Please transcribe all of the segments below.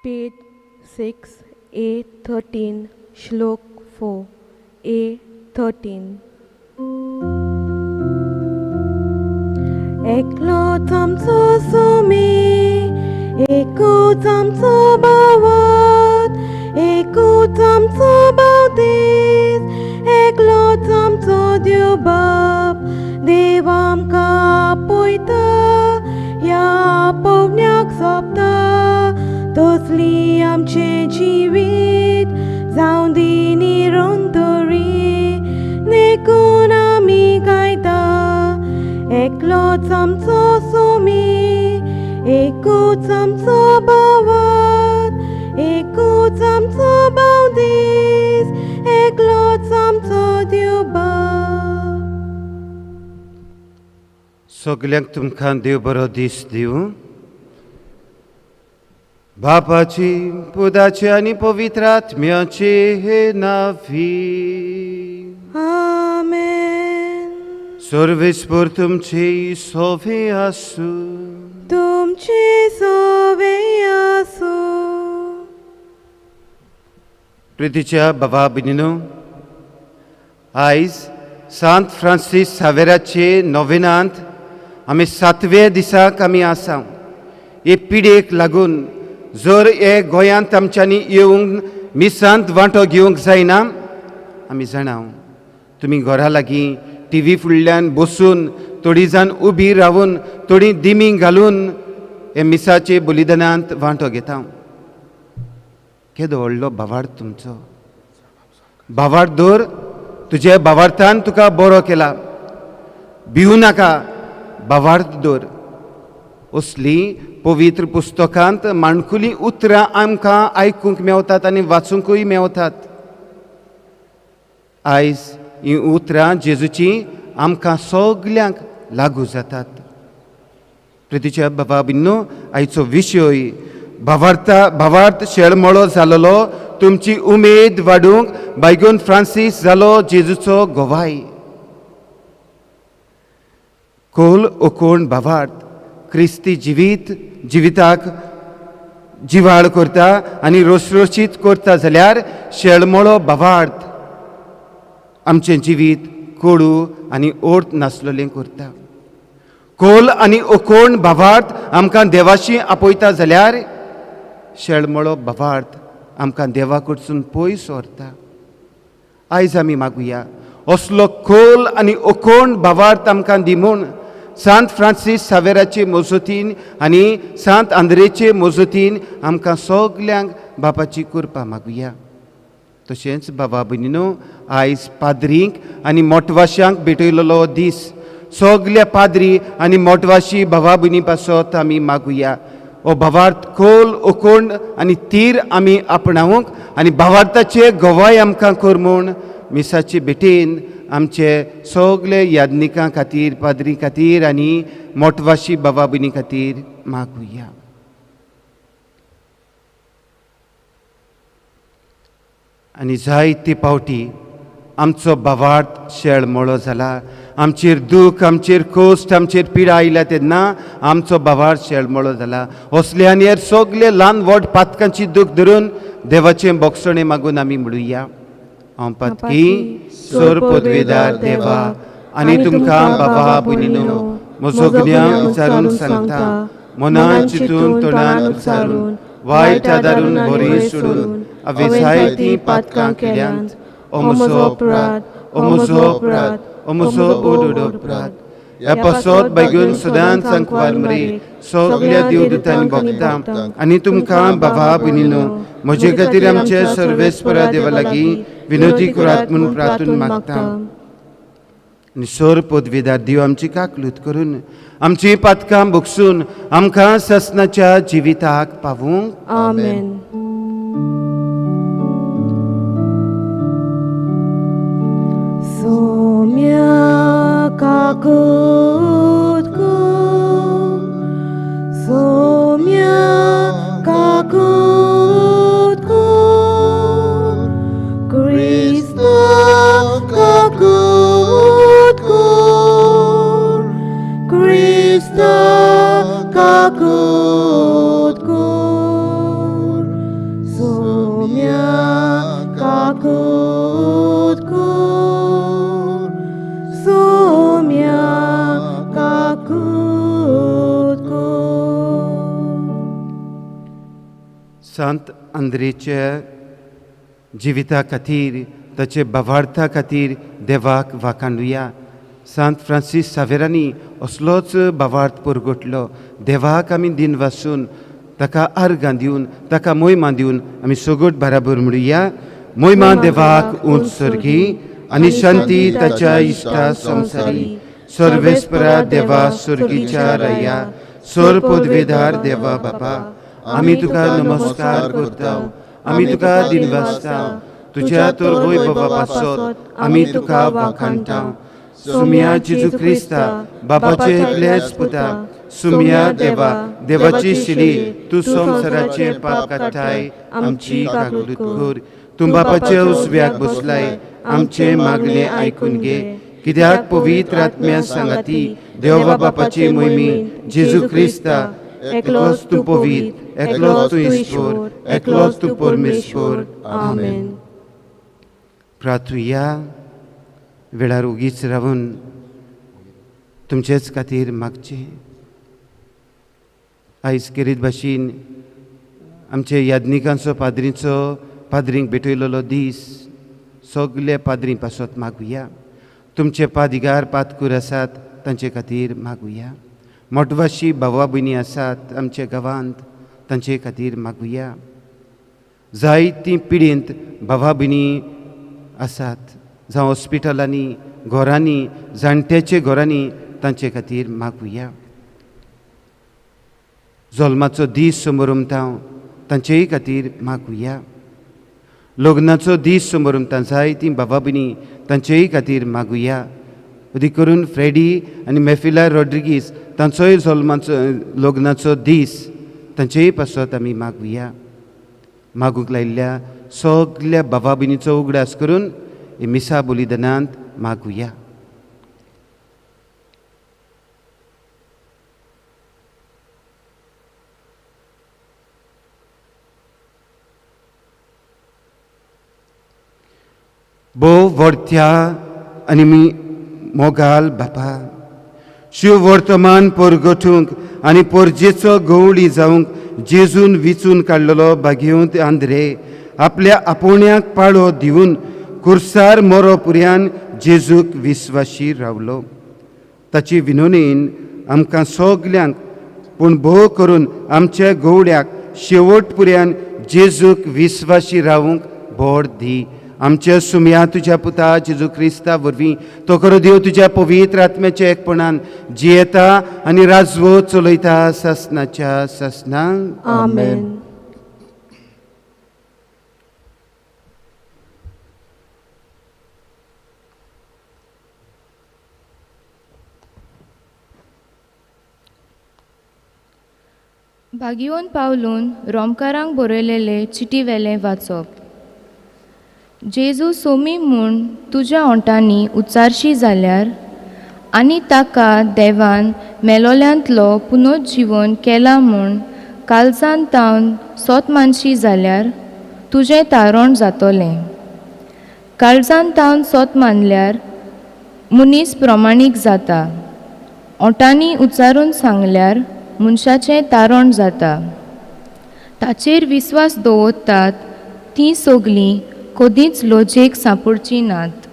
Page 6, A13, Shlok 4, A13. एकलोच आमचो सोमी, एकूच आमचो भावात, एकूच आमचो बावतीस, एकलोच आमचो देव बाप, देव आमकां आपयता, ह्या आपोवण्याक सोंपता, तसली आमचें जिवीत जावं दी निरंतरी, देखून आमी गायता, एकलोच आमचो सोमी, एकूच आमचो भावात, एकूच आमचो बावदीस, एकलोच आमचो देव बाप. सगल्यांक तुमकां देव बरो दीस दिवं. बापाची, पुताची आनी पवित्र आत्म्याची हे नावी. आमेन. सर्वेस्पर तुमची सोवे आसूं. तुमचे सोवे आसूं. प्रितीच्या बाबा भयणीनो, आयज सांत फ्रांसीस सावेराचे नोवेनांत आमी सातव्या दिसाक आमी आसा. हे पिडेक लागून जर हे गोंयांत आमच्यांनी येवंक मिसांत वांटो घेवंक जायना, आमी जाणा तुमी घरा लागीं टी व्ही फुडल्यान बसून थोडी जाण उबी रावन थोडी दिमी घालून हे मिसाचे बलिदानांत वांटो घेता. केदो व्हडलो भावार्थ तुमचो. भावार्थ दवर, तुज्या भावार्थान तुका बरो केला. भिवू नाका, भावार्थ दवर. असली पवित्र पुस्तकांत माणकुलीं उतरां आमकां आयकूंक मेवतात आनी वाचूंकूय मेवतात. आयज हीं उतरां जेजूचीं आमकां सगल्यांक लागू जातात. प्रितीच्या बाबा बिन्नो, आयचो विशय भावार्था, भावार्थ शेळमळो जालोलो तुमची उमेद वाडूंक बायगून फ्रांसीस जालो जेजूचो गोवाय. कोल ओकोण भावार्थ क्रिस्ती जिवीत जिविताक जिवाळ करता आनी रोसरोशीत करता जाल्यार शेळमळो भावार्थ आमचें जिवीत कोडू आनी ओर्थ नासलेलें करता. कोल आनी ओकोण भावार्थ आमकां देवाशी आपयता जाल्यार शेळमळो भावार्थ आमकां देवा कडसून पयस व्हरता. आयज आमी मागुया असलो खोल आनी ओकोण भावार्थ आमकां दी म्हूण सांत फ्रांसीस सावेराचे मजतीन आनी सांत आंद्रेचे मजतीन आमकां सगल्यांक बापाची कृपा मागुया. तशेंच बाबा भयणीनो, आयज पाद्रींक आनी मोटवाशांक भेटयलेलो दीस. सगल्या पाद्री आनी मोटवाशी भावा भयणी पासत आमी मागुया हो भावार्थ खोल ओकोण आनी तीर आमी आपणावंक आनी भावार्थाचे गवाय आमकां कर म्हूण मिसाचे भेटेन आमचे सगले यादनिकां खातीर, पाद्री खातीर आनी मोटवाशी बाबा भयणी खातीर मागुया. आनी जायते पावटी आमचो भावार्थ शेळमळो जाला, आमचेर दूख, आमचेर कोश्ट, आमचेर पिडा आयल्या तेन्ना आमचो भावार्थ शेळमळो जाला. असले आनी हेर सगले ल्हान व्हड पातकांची दूख धरून देवाचें बोगसणें मागून आमी म्हणुया. हांव पातकी सोर पदवेदार देवा आनी तुमकां बाबा भयणीनो म्हजो गुन्यांव विचारून सांगता, मनान चिंतून तोंडान उच्चारून वायट आदारून बरी सोडून हांवें जायतीं पातकां केल्यांत. ओ म्हजो अपराध, ओ म्हजो अपराध, ओ म्हजो ओडोड अपराध. ह्या पासत बायगून सदांच सांकवार मरे सगल्या देवदूतांनी भोगता आनी तुमकां बाबा भयणीनो म्हजे खातीर आमचे सर्वेस्परा देवा लागीं विनोदी करात म्हूण प्रार्थून मागता. आनी सोर पदवेदार देव आमची काकलूत करून आमची पातकां भोगसून आमकां ससनाच्या जिविताक पावूंक. आमेन. सोम्या काकूत कर, सोम्या काकूत कर, क्रिस्ता काकूत कर, क्रिस्ता काकूत कर, सांत आंद्रेच्या जिविता खातीर, ताचे भावार्था खातीर देवाक वाखाणुया. सांत फ्रांसीस सावेरांनी असलोच भावार्थ परगटलो. देवाक आमी दिन वासून ताका आर्गां दिवन ताका मोयमा दिवन आमी सगट बराबर म्हणुया, मोयमा देवाक उंच सर्गी आनी शांती ताच्या इश्टा संवसारी. सर्वेस्परा देवा सर्गीच्या रया, सर पदवेदार देवा बापा, आमी तुका नमस्कार करता, आमी तुका दिनवासता. तुज्या तर वैभवा पासत आमी तुका वाखाणटा. सुम्या जेजू क्रिस्ता बापाचे एकलेच पुता, सुम्या देवा देवाची शिली, तूं संवसाराचें पाप काडटाय, आमची काकूत कर. तूं बापाच्या उजव्याक बसलाय, आमचें मागणें आयकून घे. कित्याक पवित्र आत्म्या सांगाती देवा बापाची मोहिमी जेजू क्रिस्ता, एकलोच तूं पवित्र, एकलोच तूं ईश्वर, एकलोच तूं परमेश्वर. आमेन. प्रार्थुया. वेळार उगीच रावून तुमचेच खातीर मागचें. आयज केरीत भाशेन आमचे याज्ञिकांचो पाद्रींचो पाद्रींक भेटयलेलो दीस, सगळे पाद्रीं पासत मागुया. तुमचे पादिगार पातकूर आसात तांचे खातीर मागुया. मोटवाशी भावा भयणी आसात आमच्या गांवांत तांचे खातीर मागुया. जायतीं पिडेंत भावा भयणी आसात, जावं हॉस्पिटलांनी, घरांनी, जाणट्याचे घरांनी, तांचे खातीर मागुया. जल्माचो दीस समोरमता तांचेय खातीर मागुया. लग्नाचो दीस समोरमता जायतीं भावा भयणी तांचेय खातीर मागुया. अदीक करून फ्रेडी आनी मेफिला रॉड्रिगीस तांचोय जल्माचो लग्नाचो दीस तांचेय पासत आमी मागुया. मागूंक लायिल्ल्या सगल्या भावा भयणीचो उगडास करून मिसा बलिदानांत मागुया. भोव व्हडत्या आनी मी मोगाल बापा, शिव वर्तमान परगटूंक आनी पोरजेचो गवळी जावंक जेजून विचून काडलेलो बागेवंत आंद्रे आपल्या आपोवण्याक पाळो दिवन कुर्सार मोरो पुर्यान जेजूक विस्वाशी रावलो. ताची विनोनीन आमकां सगल्यांक पूण भोव करून आमच्या गवळ्याक शेवट पुर्यान जेजूक विस्वाशी रावूंक बोर दी. आमच्या सुम्या तुज्या पुता जेजू क्रिस्ता वरवीं तो खरो देव तुज्या पवित्र आत्म्याच्या एकपणान जियेता आनी राजवो चलयता सासनाच्या सासनाक. आमेन. भागियोन पावलून रोमकारांक बरयलेले चिटी वेलें वाचप. जेजू सोमी म्हूण तुज्या ओंठांनी उच्चारशी जाल्यार आनी ताका देवान मेलोल्यांतलो पुनर्जीवन केला म्हूण कालजान तावन सोत मानशी जाल्यार तुजें तारण जातलें. काळजान तावन सोत मानल्यार मनीस प्रमाणीक जाता, ओंठांनी उच्चारून सांगल्यार मनशाचें तारण जाता. ताचेर विस्वास दवरतात तीं सगलीं कदींच लजेक सांपडचीं नात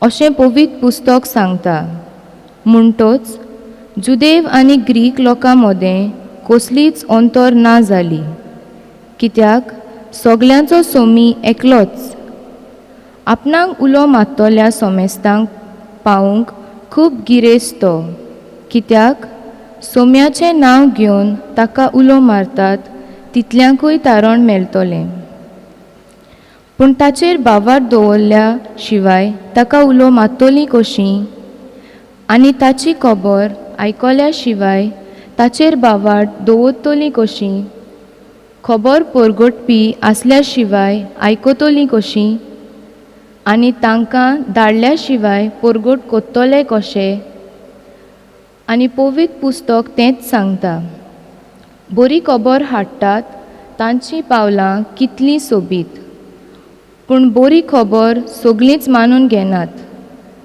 अशें पवित्र पुस्तक सांगता. म्हणटच जुदेव आनी ग्रीक लोकां मदें कसलीच अंतर ना जाली, कित्याक सगल्यांचो सोमी एकलोच. आपणाक उलो मारतल्या सोमेस्तांक पावूंक खूब गिरेस्त तो, कित्याक सोम्याचें नांव घेवन ताका उलो मारतात तितल्यांकूय तारण मेळटलें. पूण ताचेर भावार्थ दवरल्या शिवाय ताका उलो मारतलीं कशीं, आनी ताची खबर आयकल्या शिवाय ताचेर भावार्थ दवरतलीं कशीं, खबर परगटपी आसल्या शिवाय आयकतलीं कशीं, आनी तांकां धाडल्या शिवाय परगट कोत्तले कशे. आनी पवित्र पुस्तक तेंच सांगता, बरी खबर हाडटात तांचीं पावलां कितलीं सोबीत, पूण बरी खबर सगलींच मानून घेनात.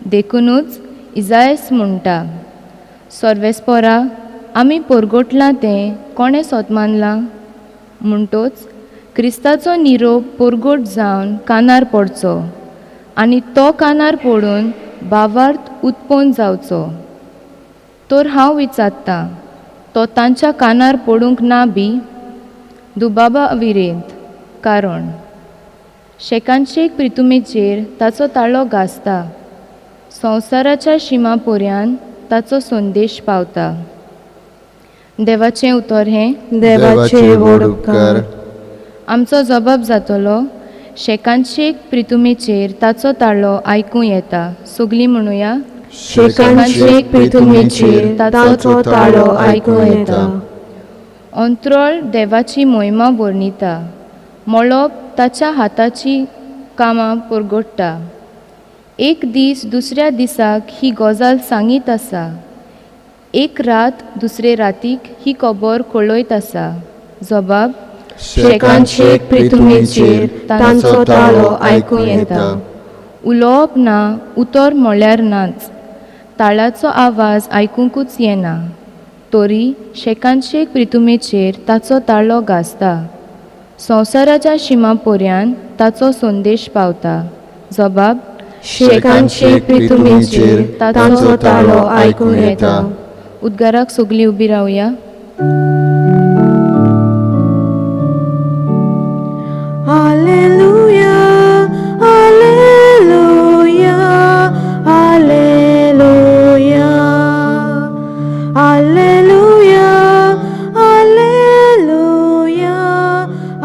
देखुनूच इजायस म्हणटा, सर्वेस्पोरा आमी परगटलां तें कोणें सोत मानलां? म्हणटच क्रिस्ताचो निरोप पोरगोट जावन कानार पडचो आनी तो कानार पडून भावार्थ उत्पन्न जावचो. तर हांव विचारतां, तो तांच्या कानार पडूंक ना बी? दुबाबा विरेंत. कारण शेकानशेक प्रितुमेचेर ताचो ताळो गाजता, संवसाराच्या शिमा पर्यान ताचो संदेश पावता. देवाचें उतर हें देवाचे व्हड उपकार. आमचो जबाब जातलो, शेकानशेक प्रितुमेचेर ताचो ताळो आयकूं येता. सगलीं म्हणुया, शेकानशेक प्रितुमेचेर ताचो ताळो आयकूं येता. अंत्रळ देवाची मोहिमा वर्णिता, मळब ताच्या हाताची कामां परगट्टा. एक दीस दुसऱ्या दिसाक ही गजाल सांगीत आसा, एक रात दुसरे रातीक ही खबर कळयत आसा. जबाब शेकानशेक प्रितुमेचेर तांचो ताळो आयकूं येता. उलोवप ना, उतर म्हळ्यार नाच, ताळाचो आवाज आयकुंकूच येना, तरी शेकानशेक प्रितुमेचेर ताचो ताळो गाजता, संवसाराच्या शिमा पर्यान ताचो संदेश पावता. जबाब शेकानशेक प्रितुमेचेर तांचो ताळो आयकूं येता. उद्गाराक सगलीं उबी रावया. Alleluia, Alleluia, Alleluia, Alleluia, Alleluia,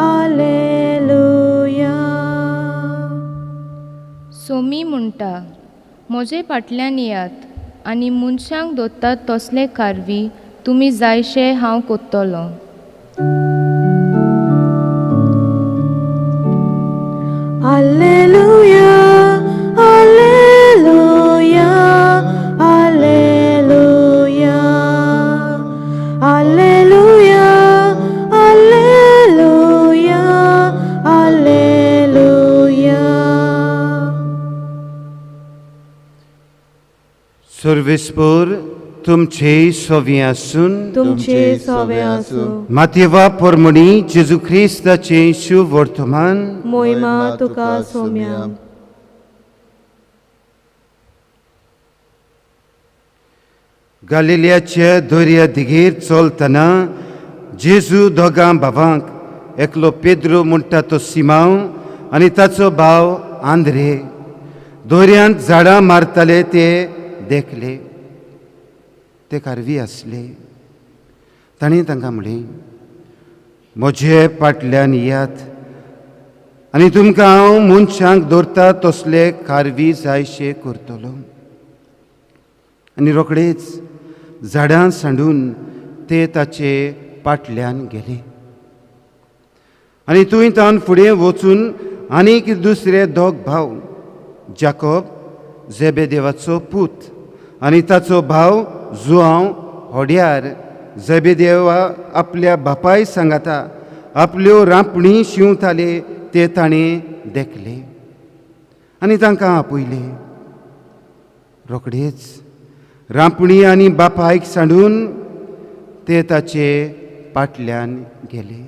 Alleluia. Somi म्हणटा, म्हजे फाटल्यान येयात आनी मनशांक दोत्तात तसले कारवी तुमी जायशे हांव कोत्तलो. Alleluia, Alleluia, Alleluia, Alleluia, Alleluia, Alleluia. सर्वेस्पोर तुमचे सोवी आसून तुमचे सवे आसूं. मातेवा पोरमणी जेजू क्रिस्ताचें शुवर्तमान. मोहिमा तुका सोम्या. गालिलियाच्या दर्या दिगेर चलतना जेजू दोगां भावांक, एकलो पेद्रो म्हणटा तो सिमांव आनी ताचो भाव आंद्रे, दर्यांत झाडां मारताले ते देखले. ते कारवी आसले. ताणें तांकां म्हणलें, म्हजे फाटल्यान येयात आनी तुमकां हांव मनशांक दवरता तसले कारवी जायशे करतलो. आनी रोखडेच झाडां सांडून ते ताचे फाटल्यान गेले. आनी थंय तावन फुडें वचून आनीक दुसरे दोग भाव, जाकोब जेबेदेवाचो पूत आनी ताचो भाव जुआंव, होड्यार जेबेदेवा आपल्या बापाय सांगाता आपल्यो रांपणी शिंवताले ते ताणें देखले आनी तांकां आपयले. रोखडेच रांपणी आनी बापायक सांडून ते ताचे फाटल्यान गेले.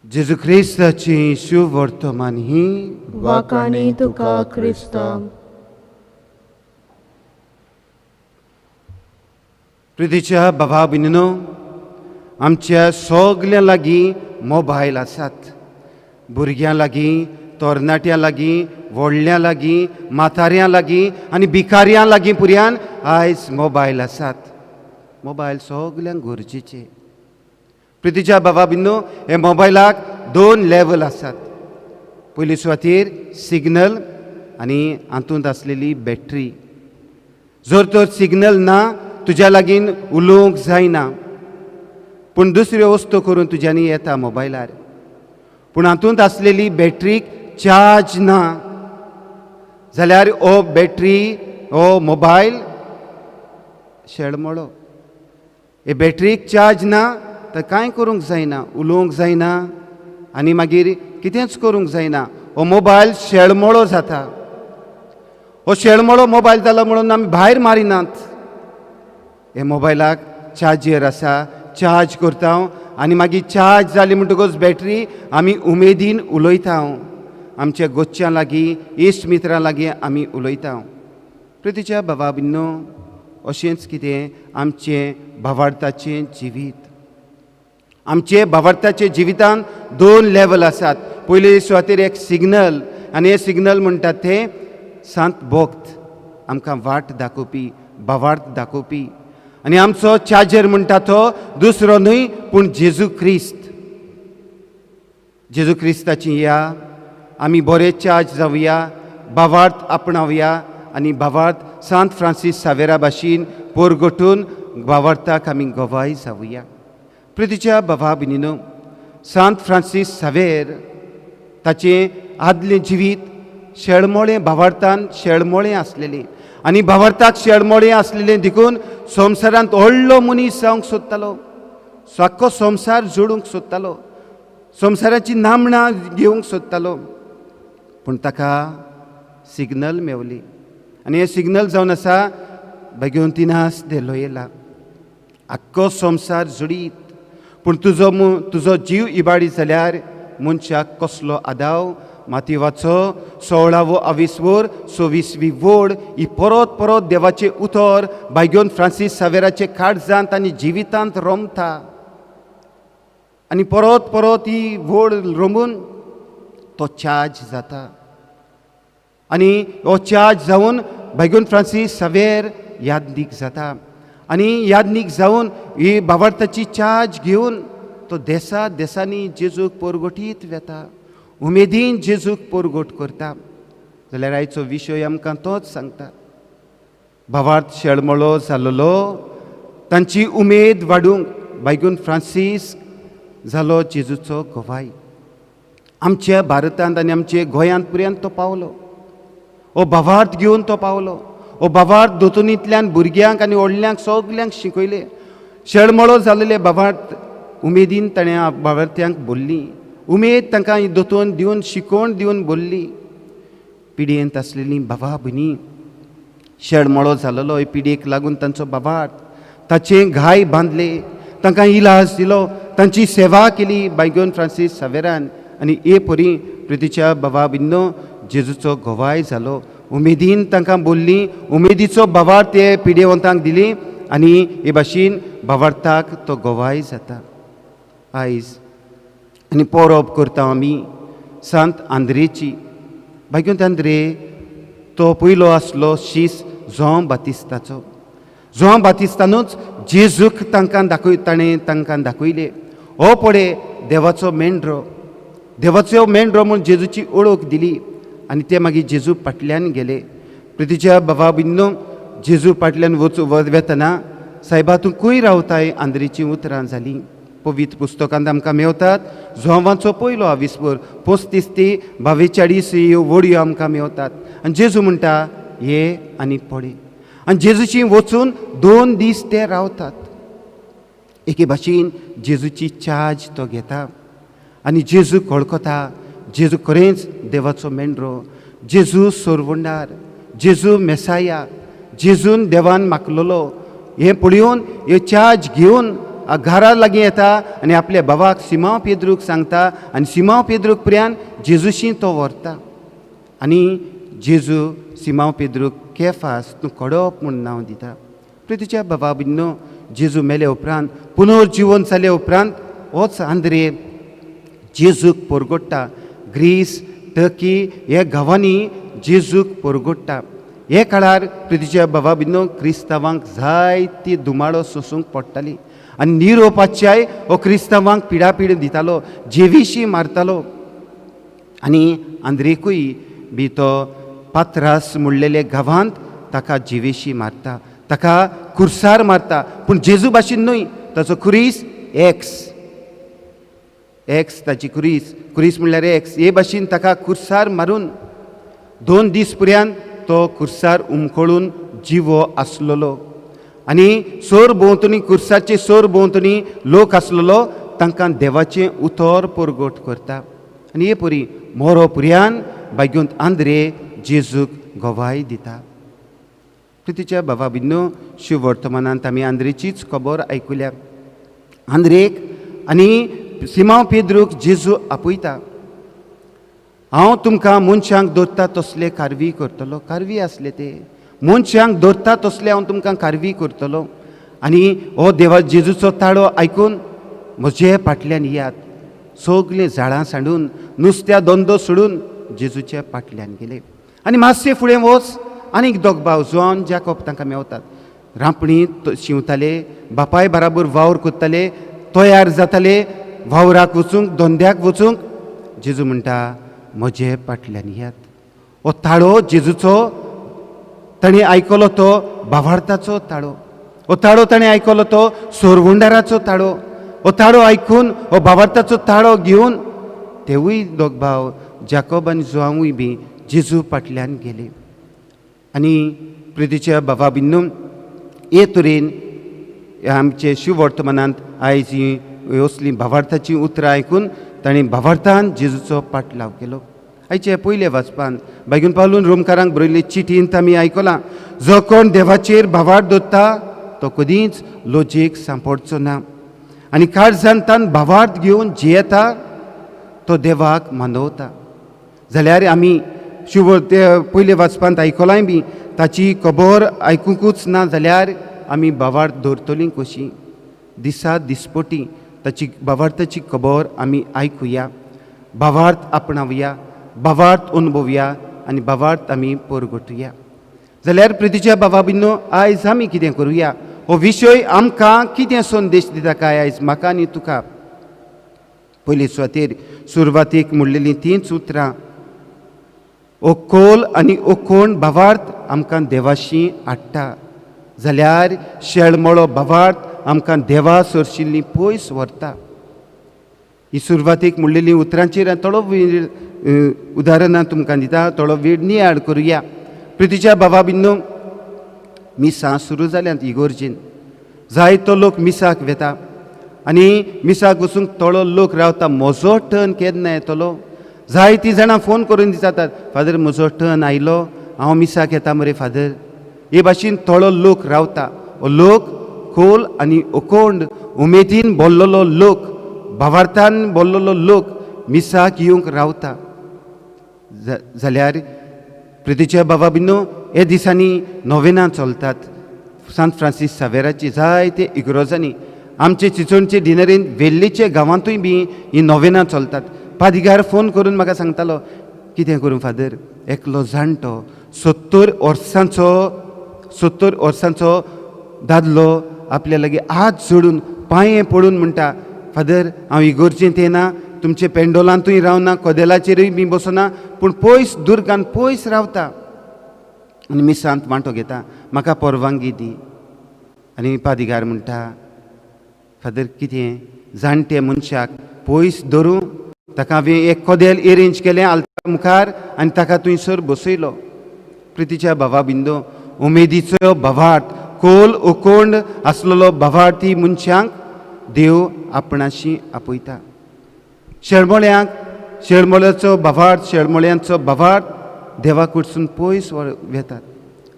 जेजू क्रिस्ताची शुवर्तमान ही वाकाणी तुका क्रिस्ता. प्रितीच्या बाबा भयणीनो, आमच्या सगल्यां लागीं मोबायल आसात. भुरग्यां लागीं, तरणाट्यां लागीं, व्हडल्यां लागीं, म्हाताऱ्यां लागीं आनी भिकाऱ्यां लागीं पुर्यान आयज मोबायल आसात. मोबायल सगल्यांक गरजेचे. प्रितीच्या बाबा भयणीनो, हे मोबायलाक दोन लेवल आसात. पयली सुवातेर सिग्नल आनी हातूंत आसलेली बॅटरी. जर तर सिग्नल ना तुज्या लागीं उलोवंक जायना, पूण दुसऱ्यो वस्तू करून तुज्यांनी येता मोबायलार. पूण हातूंत आसलेली बॅटरीक चार्ज ना जाल्यार हो बॅटरी हो मोबायल शेळमळो. हे बॅटरीक चार्ज ना तर कांय करूंक जायना, उलोवंक जायना आनी मागीर कितेंच करूंक जायना. हो मोबायल शेळमळो जाता. हो शेळमोळो मोबायल जालो म्हणून आमी भायर मारिनात. हे मोबायलाक चार्जर आसा, चार्ज करता आनी मागीर चार्ज जाली म्हणटकच बॅटरी आमी उमेदीन उलयता, आमच्या गोच्च्यां लागीं, इश्ट मित्रां लागीं आमी उलयता. प्रितीच्या बाबा बिन्नो, अशेंच कितें आमचें भावार्थाचें जिवीत. आमचे भावार्थाचे जिवितान दोन लेवल आसात. पयले सुवातेर एक सिग्नल, आनी हे सिग्नल म्हणटात ते सांत भक्त, आमकां वाट दाखोवपी, भावार्थ दाखोवपी. आनी आमचो चार्जर म्हणटा तो दुसरो न्हय पूण जेजू क्रिस्त. जेजू क्रिस्ताची या आमी बरे चार्ज जावया, भावार्थ आपणावया आनी भावार्थ सांत फ्रांसीस सावेरा भाशेन पोरगोटून भावार्थाक आमी गवाय जावया. प्रितीच्या बाबा भयणीनो, सांत फ्रांसीस सावेर ताचें आदलें जिवीत शेळमोळें, भावार्थान शेळमोळें आसलेलें आनी भावार्थाक शेळमोळें आसलेलें देखून संवसारांत व्हडलो मनीस जावंक सोदतालो, सारको संवसार जोडूंक सोदतालो, संवसाराची नामणां घेवंक सोदतालो. पूण ताका सिग्नल मेवली आनी हें सिग्नल जावन आसा भगवंतीनास दे लोयेला. आख्खो संवसार जोडीत पूण तुजो तुजो जीव इबाडी जाल्यार मनशाक कसलो आदाव. मातिवाचो सोळावो अविसवर सव्वीसवी वोड ही परत परत देवाचें उतर बायगोन फ्रांसीस सावेराचे काळजांत आनी जिवितांत रोमता आनी परत परत ही वोड रोमून तो चार्ज जाता आनी हो चार्ज जावन बायगोन फ्रांसीस सावेर यादनीक जाता आनी यादनीक जावन ही भावार्थाची चार्ज घेवन तो देसा देसांनी जेजूक पोरगोटीत वेता, उमेदीन जेजूक पोरगोट करता. जाल्यार आयचो विशय आमकां तोच सांगता, भावार्थ शेळमळो जालोलो तांची उमेद वाडूंक बायगून फ्रांसीस जालो जेजूचो गवाय. आमच्या भारतांत आनी आमच्या गोंयांत पर्यंत तो पावलो, हो भावार्थ घेवन तो पावलो. हो भावार्थ दोतोनींतल्यान भुरग्यांक आनी व्हडल्यांक सगल्यांक शिकयले. शेळमळो जालेले भावार्थ उमेदीन ताणें भावार्थ्यांक बोल्ली, उमेद तांकां दोतोन दिवन शिकोवन दिवन बोल्ली. पिडयेंत आसलेलीं भावा भयणी शेळमळो जालोलो हे पिडयेक लागून तांचो भावार्थ ताचे घाय बांदले, तांकां इलाज दिलो, तांची सेवा केली बायगोन फ्रांसीस सावेरान. आनी हे परी प्रितीच्या बाबा बिन्नो जेजूचो गवाय जालो. उमेदीन तांकां बोल्ली, उमेदीचो भावार्थ ते पिडेवंतांक दिली आनी हे भाशेन भावार्थाक तो गवाय जाता. आयज आनी पोरोब करता आमी सांत आंद्रेची. बायगोन आंद्रे तो पयलो आसलो शीस जों बातिस्ताचो. जों बातिस्तानूच जेजूक तांकां दाखय ताणें तांकां दाखयले, हो पळय देवाचो मेंढरो, देवाचो मेंढरो म्हूण जेजूची ओळख दिली आनी ते मागीर जेजू फाटल्यान गेले. प्रितीच्या बाबा बिन्नो, जेजू फाटल्यान वचू वेतना सायबा तूं खंय रावताय आंद्रेचीं उतरां जालीं. पवित्र पुस्तकांत आमकां मेवतात जोवाचो पयलो आविस्पर 35 ते 42 ह्यो वडयो आमकां मेवतात. आनी जेजू म्हणटा ये आनी पळय. आनी जेजूची वचून 2 दीस ते रावतात. एके भाशेन जेजूची चार्ज तो घेता आनी जेजू वळखता, जेजू खरेंच देवाचो मेंढरो, जेजू सोरवंडार, जेजू मेसाया, जेजून देवान मागलेलो. हें पळोवन हे चार्ज घेवन घरा लागीं येता आनी आपल्या बाबाक सिमांव पेद्रूक सांगता आनी सिमांव पेद्रूक पर्यंत जेजूशी तो व्हरता आनी जेजू सिमांव पेद्रूक केफास तूं कडप म्हूण नांव दिता. प्रितीच्या बाबा बिन्नो, जेजू मेले उपरांत पुनर्जिवन जाले उपरांत होच आंद्रे जेजूक पोरगोडटा. ग्रीस, टर्की ह्या गांवांनी जेजूक पोरगोडटा. हे काळार प्रितीच्या बाबा बिन्नो क्रिस्तांवांक जायती धुमाळो सोसूंक पडटाली आनी निरोपाच्याय हो क्रिस्तांवांक पिडापीड दितालो, जेविशी मारतालो. आनी आंद्रेकूय बी तो पात्रास म्हणलेले गांवांत ताका जिवेशी मारता, ताका खुर्सार मारता. पूण जेजू भाशेन न्हय, ताचो खुरीस एक्स, एक्स ताची खुरीस, खुरीस म्हणल्यार एक्स. हे भाशेन ताका खुर्सार मारून 2 दीस पर्यंत तो खुर्सार उमकळून जिवो आसलेलो आनी सोर भोंवतणी खुर्साचे सोर भोंवतणी लोक आसलेलो तांकां देवाचें उतर परगट करता. आनी हे परी मोरो पुर्यान बायगोंत आंद्रे जेजूक गवाय दिता. प्रितीच्या बाबा बिन्नो, शिववर्तमानांत आमी आंद्रेचीच खबर आयकुल्या. आंद्रेक आनी सिमांव पेद्रूक जेजू आपयता. हांव तुमकां मनशांक दवरता तसले कारवी करतलो. कारवी आसले ते, मनशांक दवरता तसले हांव तुमकां कारवी करतलो. आनी हो देवा जेजूचो ताळो आयकून म्हजे फाटल्यान येयात. सगलीं झाडां सांडून नुस्त्या धंदो सोडून जेजूच्या फाटल्यान गेले. आनी मातशें फुडें वच आनीक दोग भाव जॉन जाकोब तांकां मेवतात. रांपणी शिंवताले, बापाय बराबर वावर करताले, तयार जाताले वावराक वचूंक, धंद्याक वचूंक. जेजू म्हणटा म्हजे फाटल्यान येयात. हो ताळो जेजूचो ताणें आयकलो तो भावार्थाचो ताळो, हो ताळो ताणें आयकलो तो सोरवंडाराचो ताळो. हो ताळो आयकून हो भावार्थाचो ताळो घेवन तेवूय दोग भाव जाकोब आनी जुआंवूय बी जेजू फाटल्यान गेले. आनी प्रितीच्या बाबा बिन्नू, हे तरेन आमचे शिववर्तमानांत आयज ही असलीं भावार्थाचीं उतरां आयकून ताणें भावार्थान जेजूचो पाटलाव केलो. आयचे पयले वाचपान बायगून पावलून रोमकारांक बरयल्ले चिटींत आमी आयकलां, जो कोण देवाचेर भावार्थ दवरता तो कदींच लजेक सांपडचो ना, आनी काळजान तान भावार्थ घेवन जियेता तो देवाक मानवता. जाल्यार आमी शिव ते पयले वाचपांत आयकलांय बी ताची खबर आयकुंकूच ना जाल्यार आमी भावार्थ दवरतलीं कशी? दिसा दिसपटी ताची भावार्थाची खबर आमी आयकुया, भावार्थ आपणावया, भावार्थ अनुभवया आनी भावार्थ आमी परगटुया. जाल्यार प्रितीच्या बाबा बिन्नो, आयज आमी कितें करुया? हो विशय आमकां कितें संदेश दिता काय आयज म्हाका आनी तुका? पयले सुवातेर सुरवातीक म्हणलेलीं तींच उतरां, ओकोल आनी ओकोण भावार्थ आमकां देवाशी हाडटा, जाल्यार शेळमळो भावार्थ आमकां देवा सरशिल्ली पयस व्हरता. ही सुरवातीक म्हणलेली उतरांचेर थोडो वेळ उदाहरणां तुमकां दिता, थोडो वेळ नियाळ करुया. प्रितीच्या बाबा बिन्नो, मिसां सुरू जाल्यांत इगोर्जीन, जायतो लोक मिसाक वेता आनी मिसाक वचूंक थोडो लोक रावता, म्हजो टर्न केन्ना येतलो? जायतीं जाणां फोन करून विचारतात, फादर म्हजो टर्न आयलो, हांव मिसाक येता मरे फादर. हे भाशेन थोडो लोक रावता. हो लोक खोल आनी ओकोंड उमेदीन बोल्लोलो लोक, भावार्थान बोल्लोलो लोक मिसाक येवंक रावता. जाल्यार प्रितीच्या बाबा बिन्नो, हे दिसांनी नोवेनां चलतात सांत फ्रांसीस सावेराची जायते इगरोजांनी, आमचे चिचोणचे डिनरीन वेल्लीचे गांवांतूय बी ही नोवेनां चलतात. पादिगार फोन करून म्हाका सांगतालो, कितें करूं फादर, एकलो जाणटो 70 वर्सांचो, 70 वर्सांचो दादलो आपल्या लागीं हात जोडून पांये पडून म्हणटा, फादर हांव इगोर्जेंत येना, तुमचे पेंडोलांतूय रावना, कदेलाचेरूय बी बसना, पूण पयस दुर्गान पयस रावता आनी मिसांत वांटो घेता, म्हाका परवानगी दी. आनी पादिगार म्हणटा, फादर कितें जाणटे मनशाक पयस धरूं, ताका हांवें एक कदेल एरेंज केलें आल्तार मुखार आनी ताका थंयसर बसयलो. प्रितीच्या भावा बिंदो, उमेदीचो भावार्थ, खोल ओकोंड आसलेलो भावार्थी मनशांक देव आपणाशी आपयता. शेळमोळ्यांक शेळमोळ्याचो भावार्थ, शेळमोळ्यांचो भावार्थ देवा कडसून पयस वेतात.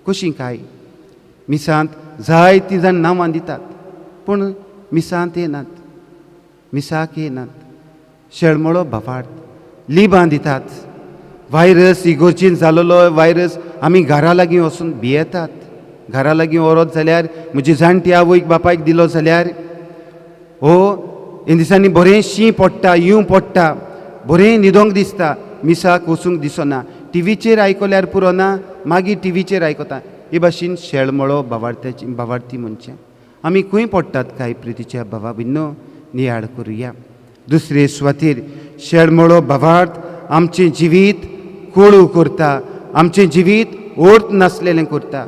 कशीं काय? मिसांत जायतीं जाण नांवां दितात पूण मिसांत येनात, मिसाक येनात. शेळमोळो भावार्थ लिबां दितात. व्हायरस इगोर्जीन जालोलो व्हायरस आमी घरा लागीं वचून भियेतात. घरा लागीं व्हरत जाल्यार म्हजी जाणटी आवयक बापायक दिलो जाल्यार हो हे दिसांनी बरें शीं पडटा, येवं पडटा, बरें न्हिदोंक दिसता, मिसाक वचूंक दिसना. टिवीचेर आयकल्यार पुरो ना, मागीर टिवीचेर आयकता. हे भाशेन शेळमळो भावार्थ्याची भावार्थी मनशां आमी खंय पडटात काय? प्रितीच्या भावा भिन्नो, नियाळ करुया. दुसरे सुवातेर शेळमळो भावार्थ आमचें जिवीत कोळू करता, आमचें जिवीत अर्थ नासलेलें करता,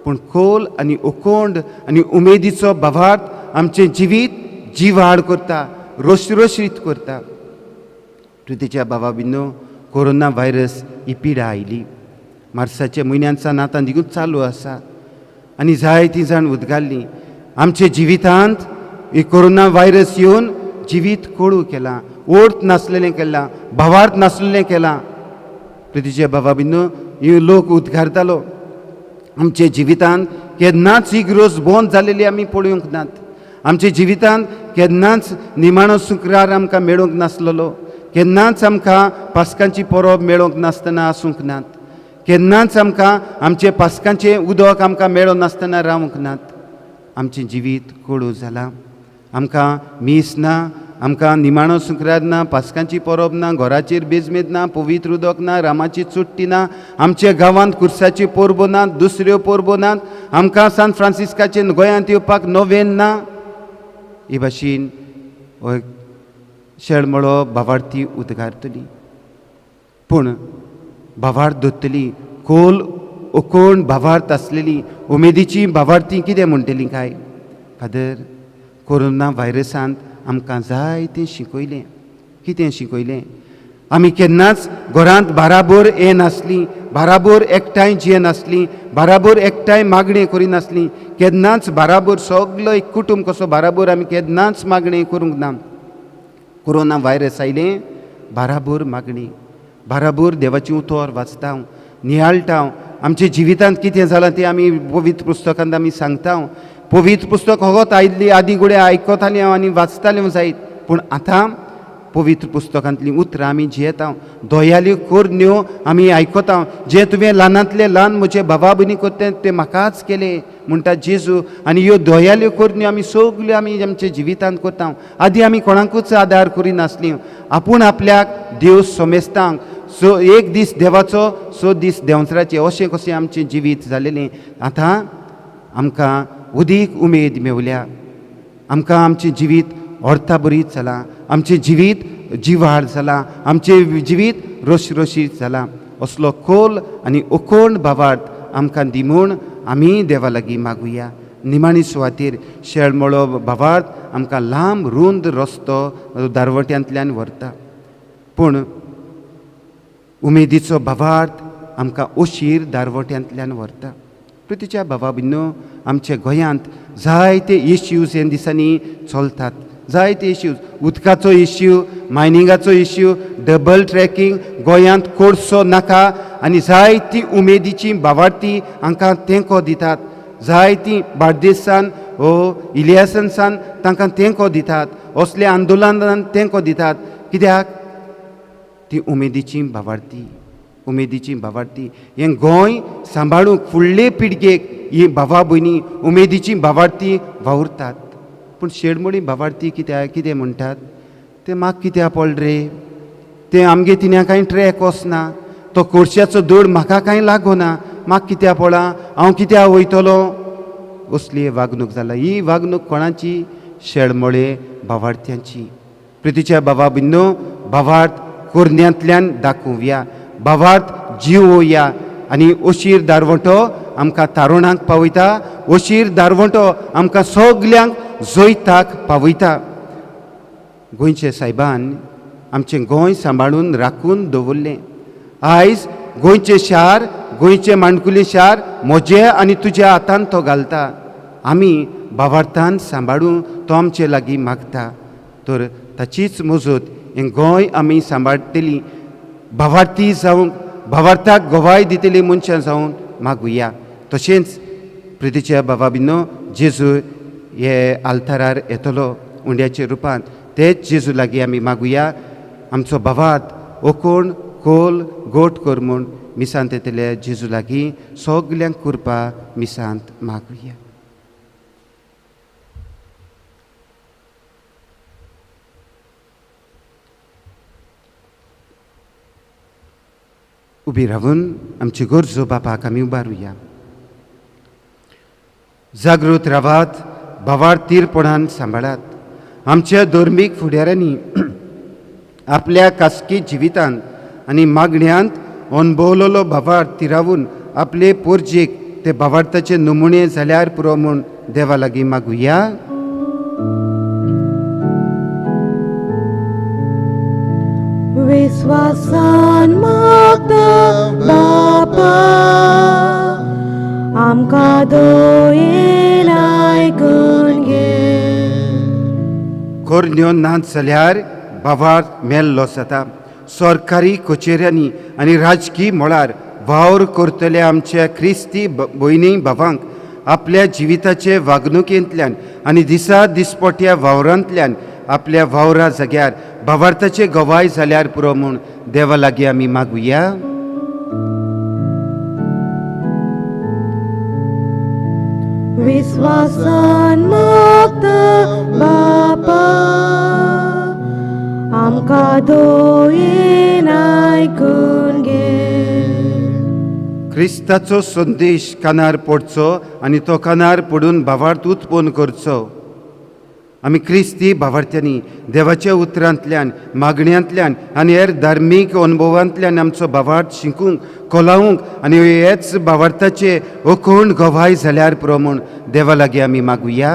पूण खोल आनी उकोंड आनी उमेदीचो भावार्थ आमचें जिवीत जिवाळ करता, रोशरोशीत करता. प्रितीच्या भावा बिन्नो, कोरोना व्हायरस ही पिडा आयली मार्साच्या म्हयन्यांत सावन आतां निगून चालू आसा आनी जायतीं जाण उदगारलीं. आमच्या जिवितांत ही कोरोना व्हायरस येवन जिवीत कोळू केलां, अर्थ नासलेलें केलां, भावार्थ नासलेलें केलां. प्रितीच्या भावा बिन्नो, लोक उद्गारतालो. आमच्या जिवितांत केन्नाच ही इगर्ज बंद जालेली आमी पळोवंक नात. आमच्या जिवितांत केन्नाच निमाणो शुक्रार आमकां मेळूंक नासलेलो, केन्नाच आमकां पास्कांची परब मेळूंक नासतना आसूंक नात, केन्नाच आमकां आमचे पास्कांचें उदक आमकां मेळों नासतना रावंक नात. आमचें जिवीत कोडू जालां. आमकां मीस ना, आमकां निमाणो शुक्रार ना, पास्कांची परब ना, घराचेर बेजमेद ना, पवित्र उदक ना, रामाची चुट्टी ना, आमच्या गांवांत कुर्साची परबो ना, दुसऱ्यो परबो नात, आमकां सान फ्रांसिस्काचे गोंयांत येवपाक नोवेन ना. हे भाशेन शेळमळो भावार्थी उदगारतली, पूण भावार्थ दोत्तली खोल ओकोण भावार्थ आसलेली उमेदीची भावार्थी कितें म्हणटली काय? फादर, कोरोना व्हायरसान आमकां जायतें शिकयलें. कितें शिकयलें? आमी केन्नाच घरांत बाराबोर येनासलीं, बाराबोर एकठांय जियेनासलीं, बाराबोर एकठांय मागणें करिनासलीं, केन्नाच बाराबोर सगलो एक कुटुंब कसो बाराबोर आमी केन्नाच मागणें करूंक ना. कोरोना व्हायरस आयलें, बाराबोर मागणी, बाराबोर देवाचें उतर वाचता, नियाळटा, आमच्या जिवितांत कितें जालां तें आमी पवित्र पुस्तकांत आमी सांगता. पवित्र पुस्तक होगोत आयिल्ली आदीं गुडे आयकतालीं हांव आनी वाचतालें जायत, पूण आतां पवित्र पुस्तकांतलीं उतरां आमी जियेता, दयाल्यो करण्यो आमी आयकता. जें तुवें ल्हानांतलें ल्हान म्हजे बाबा भयणी करता तें म्हाकाच केलें म्हणटा जेजू. आनी ह्यो दयाल्यो करण्यो आमी सगल्यो आमी आमच्या जिवितांत करता. आदीं आमी कोणाकूच आदार करिनासलीं. आपूण आपल्याक देव समेस्तांक सो एक दीस देवाचो, सो दीस देंवचाराचे, अशें कशें आमचें जिवीत जालेलें. आतां आमकां उदीक उमेद मेवल्या, आमकां आमचें जिवीत अर्थाभरीत जालां, आमचें जिवीत जिवाळ जालां, आमचें जिवीत रोशरोशीत जालां. असलो खोल आनी ओकोण भावार्थ आमकां दी म्हूण आमी देवा लागीं मागुया. निमाणी सुवातेर शेळमळो भावार्थ आमकां लांब रूंद रस्तो दारवट्यांतल्यान व्हरता, पूण उमेदीचो भावार्थ आमकां अशीर दारवट्यांतल्यान व्हरता. प्रितीच्या भावा भयणीनो, आमच्या गोंयांत जायते इश्यूज ह्या दिसांनी चलतात, जायते इश्यूज, उदकाचो इश्यू, मायनिंगाचो इश्यू, डबल ट्रॅकिंग, गोंयांत कोळसो नाका, आनी जायती उमेदीची भावार्थी हांकां तेंको दितात. जायती बार्देसान ओ इलियासनसान तांकां तेंको दितात, असल्या आंदोलनान तेंको दितात. कित्याक? ती उमेदीची भावार्थी, उमेदीची भावार्थी. हें गोंय सांबाळूंक फुडले पिळगेक ही भावा भयणी उमेदीची भावार्थी वावुरतात. पूण शेडमोडी भावार्थी कित्याक कितें म्हणटात तें म्हाका कित्याक पडलें रे, तें आमगे तिन्या कांय ट्रॅक वचना, तो कोळश्याचो दोड म्हाका कांय लागना, म्हाका कित्याक पडला, हांव कित्याक वयतलो, असली वागणूक जाला. ही वागणूक कोणाची? शेळमोळे भावार्थ्यांची. प्रितीच्या भावा भयणीनो, भावार्थ कोरण्यांतल्यान दाखोवया, भावार्थ जिवोवया, आनी अशीर दारवंटो आमकां तारुणांक पावयता, अशीर दारवंटो आमकां सगल्यांक जैताक पावयता. गोंयचे सायबान आमचें गोंय सांबाळून राखून दवरलें. आयज गोंयचें शार, गोंयचें माणकुलें शार म्हजे आनी तुज्या हातान तो घालता. आमी भावार्थान सांबाळून तो आमचे लागीं मागता, तर ताचीच मजत हें गोंय आमी सांबाळटली, भावार्थी जावंक, भावार्थाक गवाय दितली मनशां जावन मागुया. तशेंच प्रितीच्या बाबा बिनो, जेजू हे आल्तारार येतलो उंड्याच्या रुपान, तेच जेजू लागीं आमी मागुया आमचो भावार्थ ओकोण खोल गोट कर म्हूण मिसांत येतले जेजू लागीं सगल्यांक कृपा मिसांत मागुया. उबी रावून आमची गरजो बापाक आमी उबारुया. जागृत रावात, भावार्थ तीरपणान सांबाळात. आमच्या धर्मीक फुडाऱ्यांनी आपल्या खासगी जिवितांत आनी मागण्यांत अणभवलेलो भावार्थ तिरावून आपले पोरजेक ते भावार्थाचे नमुने जाल्यार पुरो म्हूण देवा लागीं मागुया. विस्वासान मागता बापा, आमकां दयेन आयकून घे. कोरन्यो नाच जाल्यार भावार्थ मेल्लो जाता. सरकारी कचेऱ्यांनी आनी राजकीय मळार वावर करतल्या आमच्या क्रिस्ती भयणी भावांक आपल्या जिविताचे वागणुकेंतल्यान आनी दिसा दिसपट्या वावरांतल्यान आपल्या वावरा जाग्यार भावार्थाचे गवाय जाल्यार पुरो म्हूण देवा लागीं आमी मागुया. विस्वासान मागता बापा आमकां दोयेन आयकून घे. क्रिस्ताचो संदेश कानार पडचो आनी तो कानार पडून भावार्थ उत्पन्न करचो. आमी क्रिस्ती भावार्थ्यांनी देवाच्या उतरांतल्यान, मागण्यांतल्यान आनी हेर धार्मीक अनुभवांतल्यान आमचो भावार्थ शिकूंक, कोलावूंक आनी हेच भावार्थाचे अखंड गवाय जाल्यार पुरो म्हूण देवा लागीं आमी मागुया.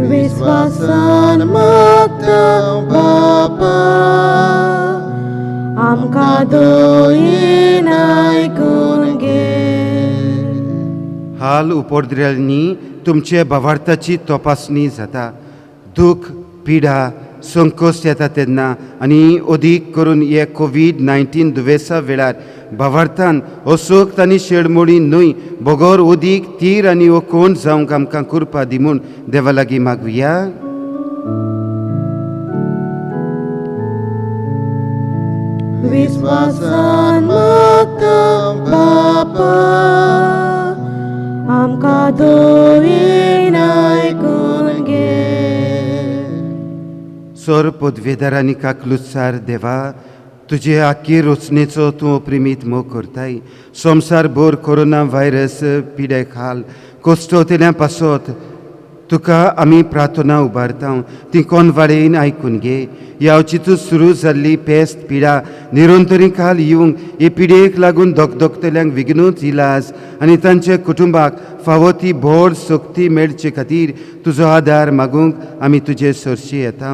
विस्वासान मागता बापा आमकां दोयेन आयकून घे. हाल उपद्र्यांनी तुमचे भावार्थाची तपासणी जाता. दुख, पिडा, संकश्ट येता तेन्ना आनी अदीक करून हे कोवीड-19 दुयेंसा वेळार भावार्थान असोक्त आनी शेडमोडी न्हय बगर अदीक तीर आनी ओकोण जावंक आमकां कृपा दी म्हूण देवा लागीं मागुया. विस्वासान मागता बापा आमकां दोयेन आयकून घे. सर पदवेदार आनी काकलुत्सार देवा, तुजे आख्खी रचनेचो तूं प्रेमीत मोग करताय. संवसार भर कोरोना व्हायरस पिडे खाल कश्टवतल्या पासत तुका आमी प्रार्थना उबारता, ती कोनवाडेन आयकून घे. ह्या सुरू जाल्ली पेस्त पिडा निरंतरी खाल येवंक हे पिडेक लागून धकधकतल्यांक विघ्नूच इलाज आनी तांच्या कुटुंबाक फावो ती भोर शक्ती मेळचे खातीर तुजो आदार मागूंक आमी तुजे सरशी येता.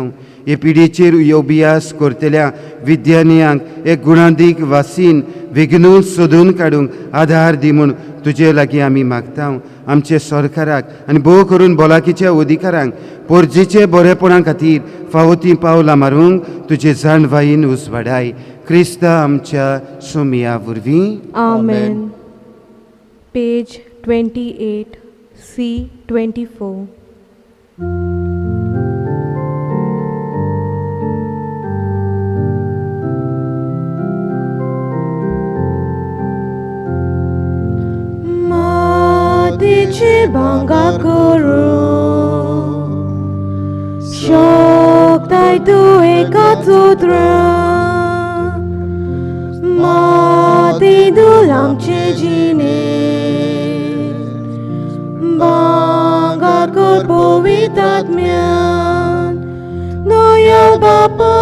हे पिडेचेर अभ्यास करतल्या विज्ञानियांक एक गुणादीक वासीन विघ्नूच सोदून काडूंक आदार दी म्हूण तुजे लागीं आमी मागता. आमचे सरकाराक आनी भोव करून भलायकीच्या अधिकारांक पोरजेचे बरेपणा खातीर फावो तीं पावलां मारूंक तुजे जाणवायेन उजवाडाय. क्रिस्ता आमच्या सोमया वरवीं. आमेन. Page 28, C 24. मातीचे भांगा करूं शकताय तूं एका उतरान, माती धूल आमचे जिणे भांगार कर पवित्र आत्म्यान. दया बापा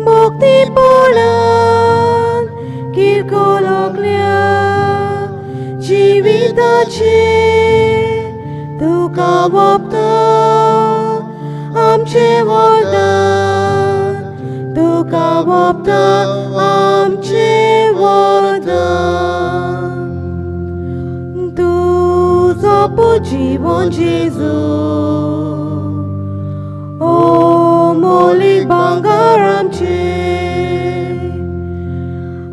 भक्तीपणान किरकोलकल्या जिविताचे तुका वपता आमचें वरदान, तुका वपता आमचें वरदान. तुजो पुजीवन जेजू ओ मोलीक भांगर आमचें,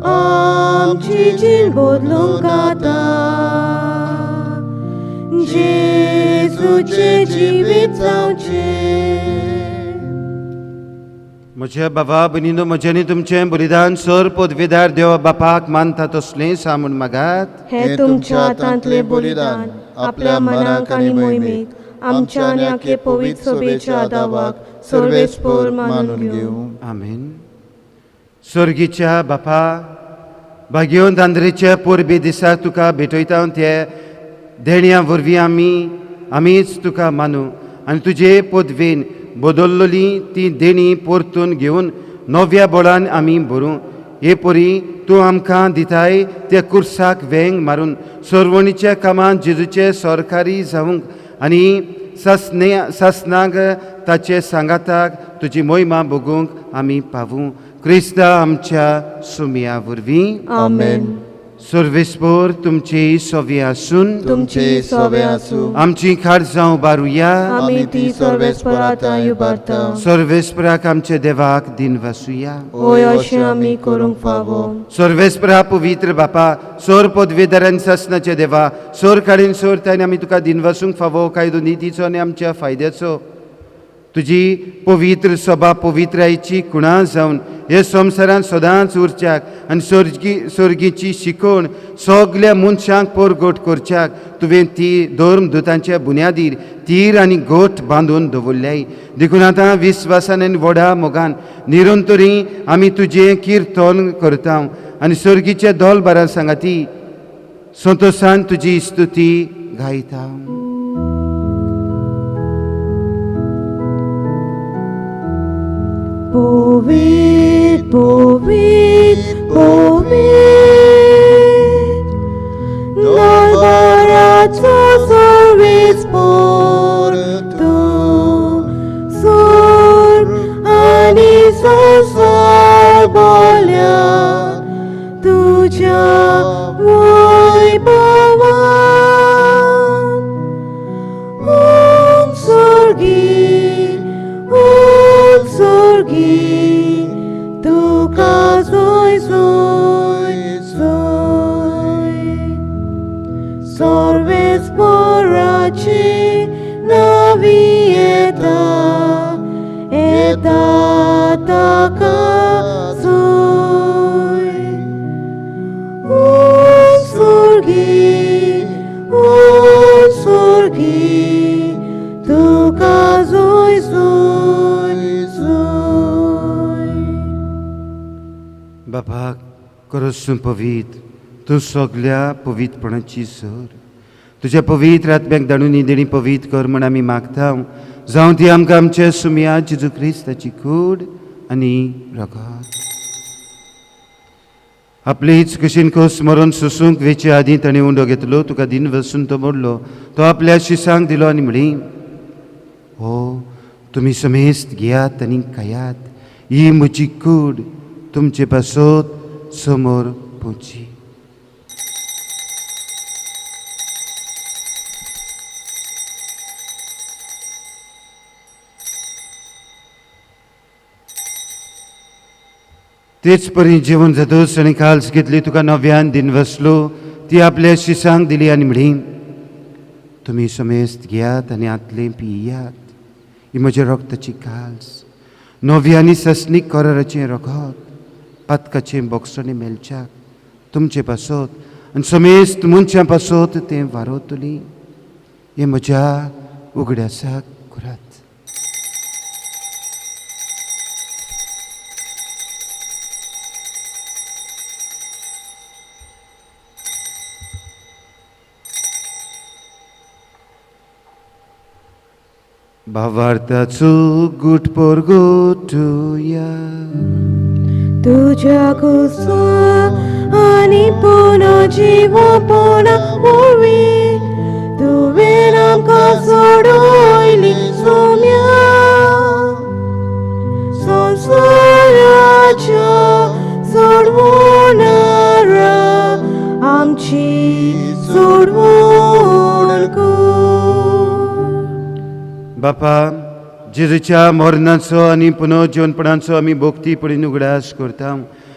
आमची जीण बदलूंक आतां जेजूचें जिवीत जावचें. म्हज्या बाबा भयणीनो, म्हजें आनी तुमचें बलिदान सर पदवेदार देवा बापाक मानता तसलें सा म्हूण मागात. हें तुमच्या हातांतलें बलिदान आपल्या मनाक आनी मोहिमेक आमच्या आनी आखे पवित्र सभेच्या आदावाक सर्वेस्पर मानून घेवं. आमेन. स्वर्गीच्या बापा, भाग्योन दांद्रेच्या परबे दिसा तुका भेटयता ते देण्या वरवीं आमी आमीच तुका मानू आनी तुजे पदवेन बदल्लोली ती देणी परतून घेवन नव्या बळान आमी भरूं. हे परी तूं आमकां दिताय त्या कुर्साक वेंग मारून सरवणीच्या कामांत जेजूचे सरकारी जावंक आनी सासने सासनाक ताचे सांगाताक तुजी मोहिमा भोगूंक आमी पावूं. क्रिस्ता आमच्या सुमया वरवीं. आमेन. सर्वेस्पोर तुमचे सोवे आसून तुमचे सोवे आसूं. आमची खारजांव बारुया. आमी ती सर्वेस्परातां उबारता. सर्वेस्पराक आमचे देवाक दिन वसुया. होय, अशें आमी करूंक फावो. सर्वेस्परा पवित्र बापा, सोर पदवेदारान सासनाचे देवा, सोर काडीन सोर ताणी आमी तुका दिन वसूंक फावो कायदो नितीचो आनी आमच्या फायद्याचो. तुजी पवित्र सभा पवित्रायची कुणां जावन हे संवसारांत सदांच उरच्याक आनी स्वर्गीची शिकवण सगल्या मनशांक परगट करच्याक तुवें ती धर्म दुतांच्या बुन्यादीर तीर आनी गोठ बांदून दवरल्याय. देखून आतां विस्वासान आनी व्हडा मोगान निरंतरी आमी तुजें किर्तन करता आनी स्वर्गीचे दोल बारा सांगाती संतोशान तुजी स्तुती गायता. पवित्र पवित्र पवित्र दरबाराचो सर्वेस्पोर तूं, स्वर्ग आनी संवसार बोल्या तुज्या वैभवान. उत्सर्गी उत्सर्गी तुका जोय जोय जोय. सर्वेस्पराची नावी येता येता ताका जोय. उत्सर्गी उत्सर्गी तुका जोय जोय जोय. बापा करसूं पवित्र तूं सगल्या पवित्रपणाची सर, तुज्या पवित्र आत्म्याक दाणून देणी पवित्र कर म्हण आमी मागता. जावं ती आमकां आमच्या सुमया जेजू क्रिस्ताची कूड आनी रगत. आपलेच कशीन खोस मरून सोसूंक वेचे आदीं ताणें उंडो घेतलो, तुका दिन वसून तो मोडलो, तो आपल्या शिसांक दिलो आनी म्हणली, हो तुमी समेस्त घेयात आनी खायात, ही म्हजी कूड तुमचे पासत समोर पोवची. तेच परी जेवण जातूच आनी काल्स घेतली, तुका नव्यान दिन वसलो, ती आपल्या शिसांक दिली आनी म्हणली, तुमी समेस्त घेयात आनी आतलें पियात, ही म्हज्या रक्ताची काल्स, नवी आनी ससनीक कराराचें रगत, पातकाचें बोगसणें मेळच्याक तुमचे पासत आनी समेस्त मनशां पासत तें वारवतली. हें म्हज्या उगडासाक करात. भावार्थाचो गुट परगटुया. तुज्या कुसा आनी पुनो जिवपणा वरवीं तुवें आमकां सोडयली सोम्या. संवसाराच्या सोडवणारा आमची सोडवण कर. बापा, जेजूच्या मरणाचो आनी पुनर्जीवनपणाचो आमी भोक्ती पडीन उगडास करता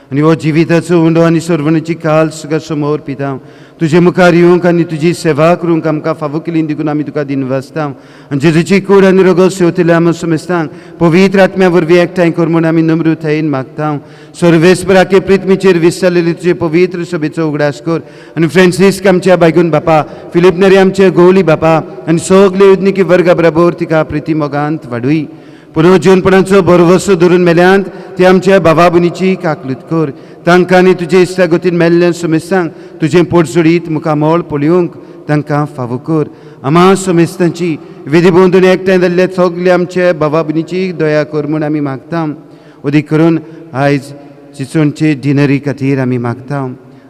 आनी हो जिविताचो उंडो आनी सर्वणीची काल तुका समोर पिता. तुजे मुखार येवंक आनी तुजी सेवा करूंक आमकां फावो केली देखून आमी तुका दिनवासता. आनी जेजूची कूड आनी रगत सेवतल्या आमकां समेस्तांक पवित्र आत्म्या वरवीं एकठांय कर म्हूण आमी नम्रतायेन मागता. सर्वेस्पराके पृथ्वीचेर विसरलेली तुजे पवित्र सभेचो उगडास कर आनी फ्रांसिस्क आमच्या बायगून बापा, फिलीप नेरी आमचे गोवली बापा आनी सगले उदनिकी वर्गा बराबर तिका प्रिती मोगांत वाडूय. पुनर्जीवनपणाचो भरवसो धरून मेल्यांत ते आमच्या बाबा भयणीची काकलूत कर. तांकां आनी तुजे इश्टागतीन मेल्ल्या समेस्तांक तुजें पोटजोडीत मुखामळ पळोवंक तांकां फावो कर. आमा समेस्तांची विधी भोंवतणी एकठांय जाल्ल्या सगल्या आमच्या बाबा भयणीची दया कर म्हूण आमी मागता. अदीक करून आयज चिचोणचे डिनरी खातीर आमी मागता.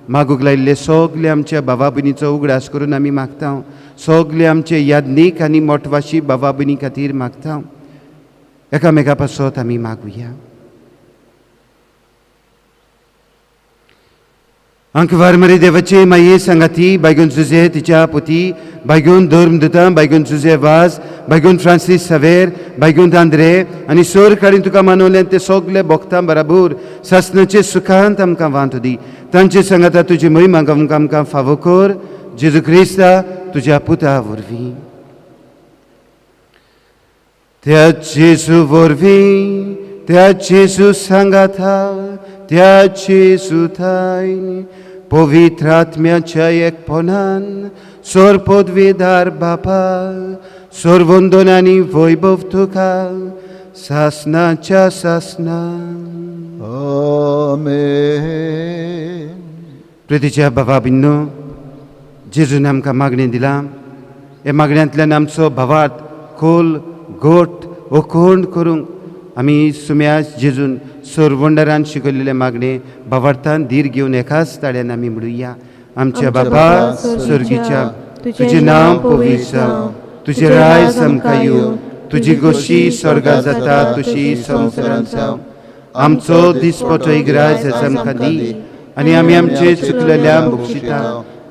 मागूंक लायिल्ले सगले आमच्या बाबा भयणीचो उगडास करून आमी मागता. सगले आमचे यादनीक आनी मोटवाशी बाबा भयणी खातीर मागता. एकामेका पासत आमी मागुया. अंकवार मरे देवाचे माये सांगाती बायगून जुजे तिच्या पुती बायगून धर्म दुता बायगून जुजे वाज बायगून फ्रांसीस सवेर बायगून आंद्रे आनी सोर काडून तुका मानवलें ते सगळे भोगतां बराबर सासणाचे सुखांत आमकां वांटो दी. तांचे सांगाता तुजी मोहिमा आमकां फावो कर जेजू क्रिस्ता तुज्या पुता वरवीं. त्या जेजू वरवीं, त्या जेजू सांगाता, त्या जेजू थायन पवित्र आत्म्याच्या एकपणान सोर पदवीदार बापा सोरवंदन आनी वैभव तुका सासनाच्या सासना. आमेन. प्रितीच्या बाबा बिन्नू, जेजून आमकां मागणें दिलां. ह्या मागण्यांतल्यान आमचो भावार्थ खोल गोट ओखोंड करूंक आमी सुम्या जेजून सोरवंडरान शिकयलेलें मागणें भावार्थान धीर घेवन एकाच ताळ्यान आमी म्हणुया. आमच्या बाबा स्वर्गीच्या, तुजें नांव पवित्र जावं, तुजें राज आमकां येवं, तुजी गोशी स्वर्गात जाता तशी संवसारांत जावं. आमचो दिसपटो इग्राज आमकां दी आनी आमी आमचे चुकलेल्या बक्षिता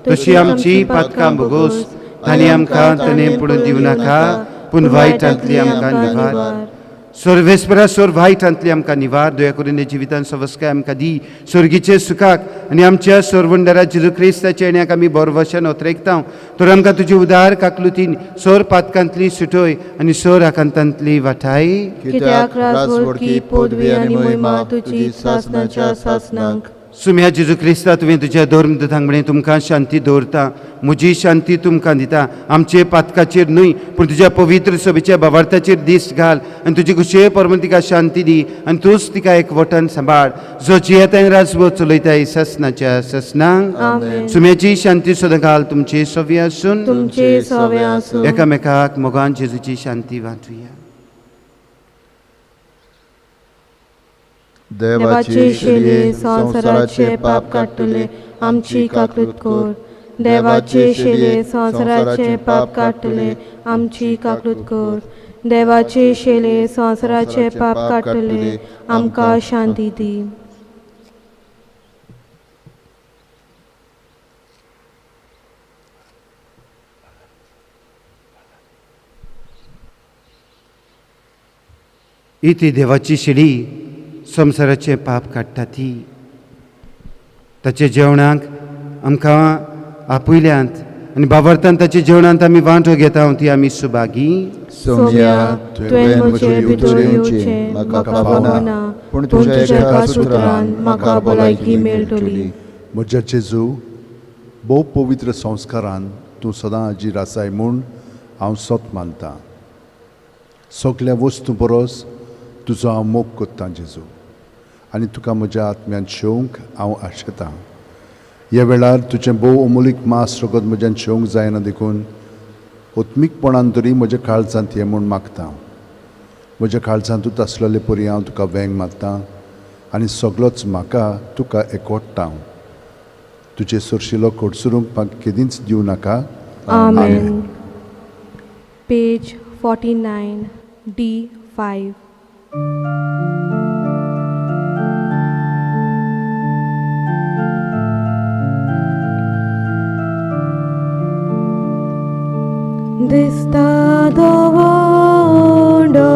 तशी आमची पातकां भोगोस आनी आमकां तणे पडून दिवं नाका, पूण वायटांतली आमकां निवार. सर्वेस्परा सोर वायटांतली आमकां निवार. दया करून जिवितान सवस्काय आमकां दी स्वर्गीचे सुखाक आनी आमच्या सोरवंडरा जेजू क्रिस्ताच्या येण्याक आमी बोरवशान ओतरेकता. तर आमकां तुजी उदार काकलुतीन सोर पातकांतली सुटोय आनी सोर आकांतांतली वाठाय. कित्याक राजवडकी पदवी आनी महिमा तुजी सासनाच्या सासनाक. सुम्या जेजू क्रिस्ता, तुवें तुज्या धर्म दुतांक म्हणें तुमकां शांती दवरता, म्हजी शांती तुमकां दिता. आमचे पातकाचेर न्हय पूण तुज्या पवित्र सभेच्या भावार्थाचेर दीस घाल आनी तुजी खुशे परमन तिका शांती दी आनी तूंच तिका एक वटन सांबाळ, जो जियेताय राजवट चलयताय ससनाच्या ससनांक. सुम्याची शांती सदां घाल तुमचे सवे आसून तुमचे सवे आसून. एकामेकाक मोगान जेजूची शांती वांटुया. देवाचे शेले संवसाराचे पाप काडटले आमची काकूत कर. देवाचे शेले संवसाराचे पाप काडटले आमची काकूत कर. देवाचे शेले संवसाराचे पाप काडटले आमकां शांती दी. इती देवाची शेली संवसाराचें पाप काडटा ती. ताच्या जेवणाक आमकां आपयल्यांत आनी बाबर्थान ताच्या जेवणांत आमी वांटो घेता ती आमी सुभागी. सोम्या, तुवें म्हजे भितर येवचें म्हाका फावना, पूण तुज्या एका सुत्रान म्हाका भलायकी मेळटली. म्हज्या जेजू, भोव पवित्र संस्कारान तूं सदां हाजीर आसाय म्हूण हांव सत मानतां. सगल्या वस्तू परस तुजो हांव मोग कोत्तां जेजू, आनी तुका म्हज्या आत्म्यान शेवंक हांव आशेतां. ह्या वेळार तुजें भोव अमोलीक मास रगत म्हज्यान शेवंक जायना देखून आत्मीकपणान तरी म्हज्या काळजांत ये म्हूण मागता. म्हज्या काळजांतूच आसलेले परी हांव तुका वेंग मारतां आनी सगलोच म्हाका तुका एकवटता. तुजे सरशिलो कडसरूंक म्हाका केदींच दिवं नाका. आमेन. Page 49 D5. दिसता दवंडो,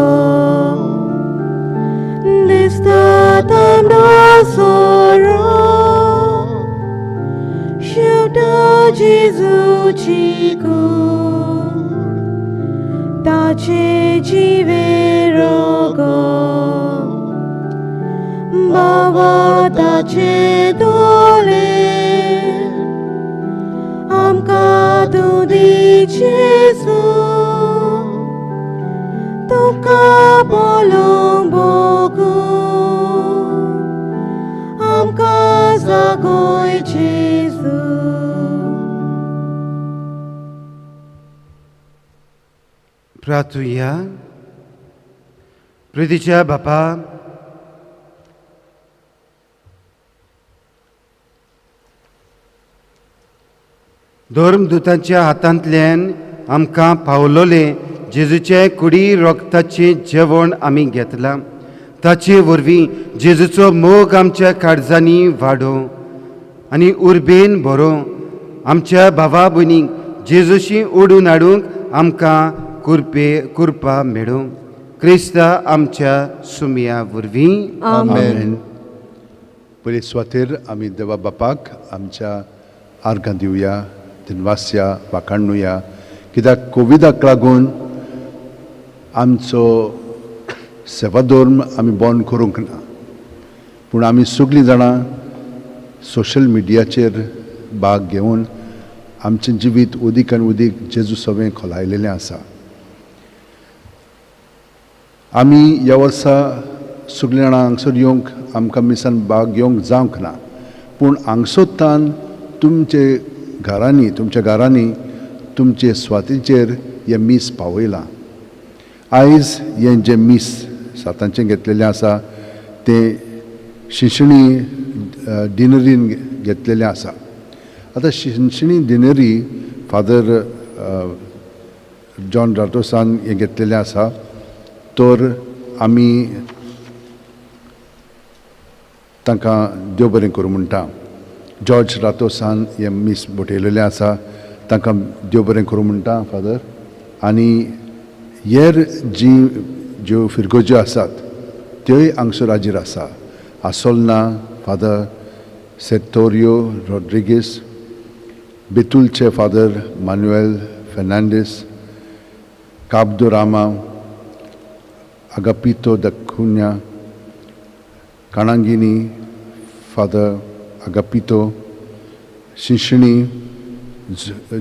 दिसता तांबडो सोरो, शेवटा जेजूची कूड, ताचे जिवे रगत, बाबा ताचे दोळे, आमकां तूं दी जेजू, तुका पळोवंक भोगूं, आमकां जागय जेजू. प्रार्थुया. प्रितीच्या बापा, धर्मदूतांच्या हातांतल्यान आमकां पावलोलें जेजूचे कुडी रगताचें जेवण आमी घेतलां. ताचे वरवीं जेजूचो मोग आमच्या काळजांनी वाडोवं. आनी उर्बेन भरोवंक आमच्या भावा भयणींक जेजूशी ओडून हाडूंक आमकां कुरपे कुरपा मेळूं. क्रिस्ता आमच्या सुमया वरवीं. आमेन. पयले सुवातेर आमी देवा बापाक आमच्या आर्गां दिवया, दिनवासया, वाखाणुया, कित्याक कोविडाक लागून आमचो सेवाधर्म आमी बंद करूंक ना, पूण आमी सगळीं जाणां सोशल मिडियाचेर भाग घेवन आमचें जिवीत उदीक आनी उदीक जेजू सवें खोलायलेलें आसा. आमी ह्या वर्सा सगळीं जाणां हांगसर येवंक आमकां मिसान भाग घेवंक जावंक ना, पूण हांगसरतान तुमचे घरांनी, तुमच्या घरांनी, तुमचे स्वातीचेर हें मीस पावयलां. आयज हें जें मीस सातांचें घेतलेलें आसा तें शिंशणी डिनरीन घेतलेलें आसा. आतां शिंशणी डिनरी फादर जॉन रातोसान हें घेतलेलें आसा, तर आमी तांकां देव बरें करूं म्हणटा. जॉर्ज रातोसान हें मीस बटयलेलें आसा, तांकां देव बरें करूं म्हणटा फादर. आनी हेर जी ज्यो फिरगोज्यो आसात त्योय हांगसर हाजीर आसा. आसोलना फादर सेतोरियो रॉड्रिगीस, बेतुलचे father Manuel Fernandes, Cabo de Rama, Agapito da Cunha, Kanangini father Agapito, Shinshini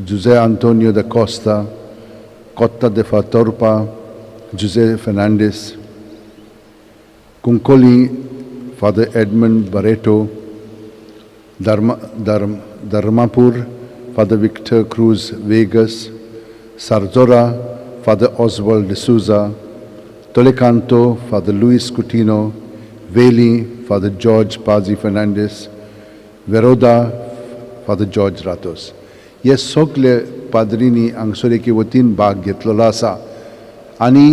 Jose Antonio da Costa, Cotta de Fatorpa, Jose Fernandes, Cuncolim father Edmund Barreto, Dharmapur father Victor Cruz Vegas, Sarjora father Oswald D'Souza, Tolikanto father Luis Coutinho, Veli father George Pazi Fernandes, Veroda father George Ratos. हे सगळे पाद्रींनी हांगसर एके वतीन भाग घेतलेलो आसा. आनी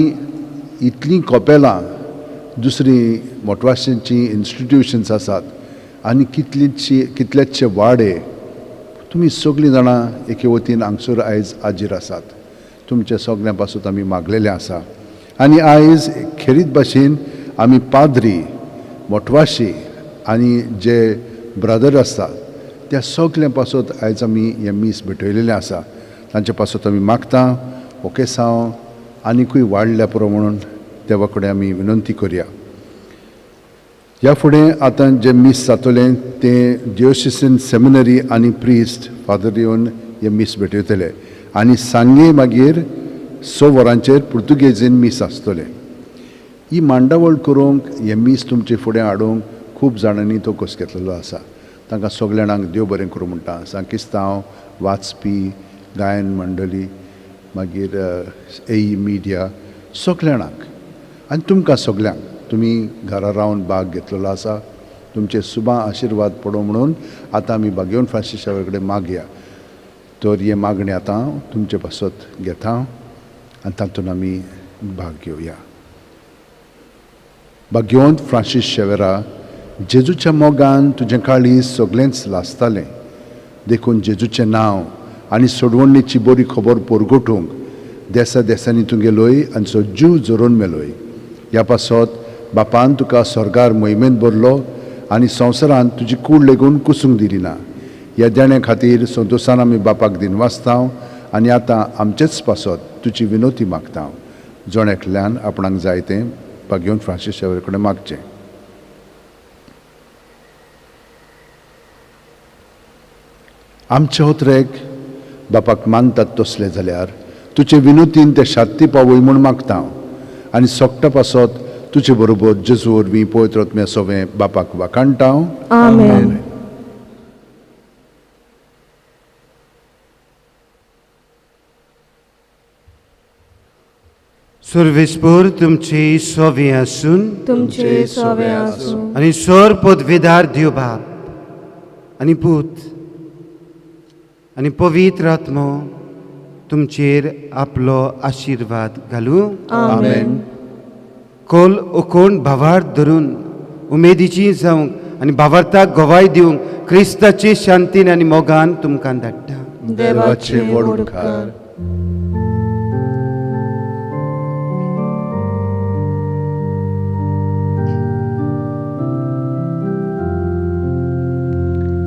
इतलीं कपेलां दुसरीं मोटवाशांचीं इन्स्टिट्युशन्स आसात आनी कितलेचशे वाडे, तुमी सगळीं जाणां एके वतीन हांगसर आयज हाजीर आसात. तुमच्या सगळ्यां पासून आमी मागलेलें आसा. आनी आयज खेरीत भाशेन आमी पाद्री, मोटवाशी आनी जे ब्रदर आसा त्या सगळ्यां पासत आयज आमी हें मीस भेटयलेलें आसा. तांचे पासत आमी मागता ओकेसांव आनिकूय वाडल्या पुरो म्हणून देवा कडेन आमी विनंती करया. ह्या फुडें आतां जें मीस जातलें तें डिओसिसन सेमिनरी आनी प्रिस्ट फादर येवन हें मीस भेटयतले आनी सांगे मागीर 6 वरांचेर पुर्तुगेजीन मीस आसतलें. ही मांडावळ करूंक हें मीस तुमचे फुडें हाडूंक खूब जाणांनी तो कस घेतलेलो आसा. तांकां सगल्या जाणांक देव बरें करूं म्हणटा. सांकिस्तांव वाचपी, गायन मंडळी, मागीर ए मिडिया, सगल्या जाणांक आनी तुमकां सगल्यांक तुमी घरा रावन भाग घेतलेलो आसा. तुमचे सुबा आशिर्वाद पडूं म्हणून आतां आमी बागेवन फ्रांसीस कडेन मागया. तर हे मागणें आतां तुमचे पासत घेता आनी तातूंत आमी भाग घेवया. भाग्यवंत फ्रांसीस शेवेरा, जेजूच्या मोगान तुजें काळीज सगळेंच लासतालें, देखून जेजूचें नांव आनी सोडवणीची बरी खबर परगटूंक देसा देसांनी तूं गेलोय आनी सो जीव जोरून मेलोय. ह्या पासत बापान तुका स्वर्गार मोहिमेंत भरलो आनी संवसारांत तुजी कूड लेगून कुसूंक दिली ना. ह्या देण्या खातीर संतोशान आमी बापाक दिनवासता आनी आतां आमचेच पासत तुजी विनोती मागता. जण एकल्यान आपणाक जाय तें भाग्यवंत फ्रांसीस शेवेर कडेन मागचें. आमचे होत्रेक बापाक मानतात तसले जाल्यार तुजे विनोतीन ते शांती पावय म्हूण मागता आनी सोगटा पासत तुजे बरोबर जेजू वरवीं पवित्र आत्म्या सोवें बापाक वाखाणटा. आमेन. सर्वेस्पर तुमचे सोवे आसून तुमचे सोवे आसूं आनी सोर पदवेदार देव बाप आनी पूत आनी पवित्र आत्मो तुमचेर आपलो आशिर्वाद घालूं. आमेन. कोल ओकोण भावार्थ धरून उमेदीची जावंक आनी भावार्थाक गवाय दिवंक क्रिस्ताची शांतीन आनी मोगान तुमकां धाडटा. देवाचे व्हड उपकार.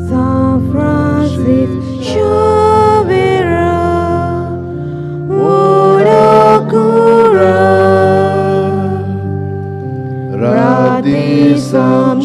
San Francis Xavier, ora cura, Radisam.